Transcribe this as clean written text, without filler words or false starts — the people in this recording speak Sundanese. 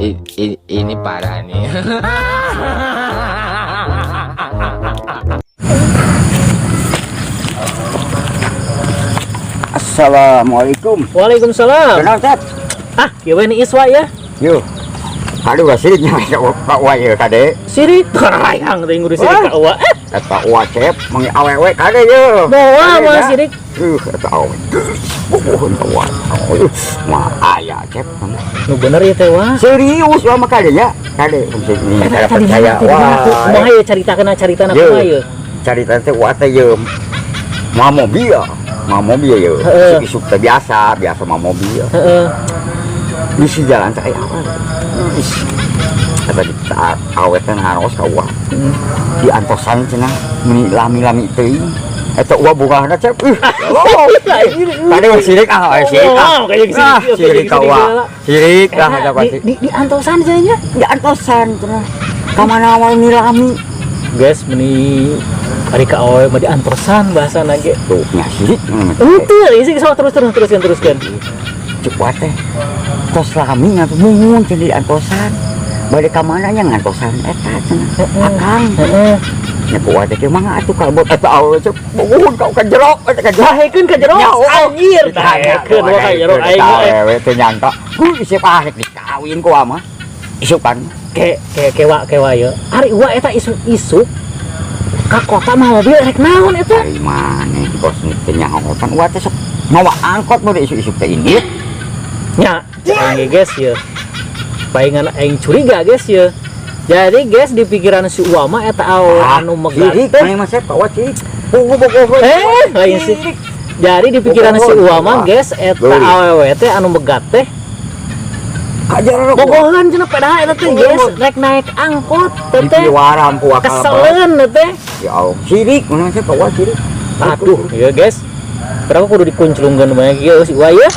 Ini parah nih. Assalamualaikum. Waalaikumsalam. Kenal, Cep? Ah, kieu we ni Iswa ya. Yo. Aduh, sirik nya ka Pak Wa ye kade. Sirik karayang teh ngurus sirik ka Uwa. Eh, Eta Wa Cep mangi awewe kade ye. Moal moal sirik. Eta awewe. Bobohon ka Wa. Mah aya Cep. Nu bener ya teh Wa. Serius Wa mah kade ya. Kade kada percaya. Wah, Wah. kumaha ye caritana caritana kumaha ye? Carita teh Wa teh ye. Mawa mobil. Mawa mobil ye. Isuk-isuk teh biasa, biasa mawa mobil. Heeh. Di si jalan teh aya awewe. Eta di awewe teh naros ka Wa. Di antosan cenah meni lami-lami teuing. Eta Wa bungahna Cep. Ih. Tadi mah sirik ah, sirik ah. Oh, kayak sirik, Ah, kayak sirik ka sirik Wa. heula. Sirik lah eta Di, pasti. di antosan cenah. Di antosan cenah. Ka mana wae meni lami. Guys, meni ari ka awewe mah di antosan bahasana ge. Tuh nya sirik. Henteu, isi sok terus terus teruskeun teruskeun. Cek Wa teh. Tos lami atuh muhun cenah di antosan. Bade ka mana nya ngantosan eta cenah. Akang. Heeh. Nya ku Wa teh kieu mangga atuh kalebet eta awewe cek bogohun ka ka jero eta ka jero. Dahekeun ka jero. Ya, oh. Anjir, dahekeun wa ka jero aing mah. Awewe teh nyangka, ku isuk ah rek dikawin ku mah. Isukan. Ke ke kewa kewa ye. Ari Wa eta isuk-isuk ka kota mah mobil rek naon eta? Dari mana kos teh nyahotan Wa teh sok mawa angkot mah isuk-isuk teh indit. Nya, aing ge guys ye. Palingan aing curiga guys ye. Jadi guys di pikiran si Uwa mah eta awewe anu megat sirik teh. maneh mah Sep, Wa sirik. Pugu bogohon. Eh, lain sih. Jadi di pikiran si Uwa mah guys eta Beuh. awewe teh anu megat teh Ka jero bogohan cenah pedah eta teh guys rek naik angkot teh teh. Dipiwaram ku akal. Keselen teh. Ya Allah, sirik maneh mah Sep, Wa sirik. Aduh, ya guys. Berapa kudu dikunclungkeun bae ieu si Uwa ye?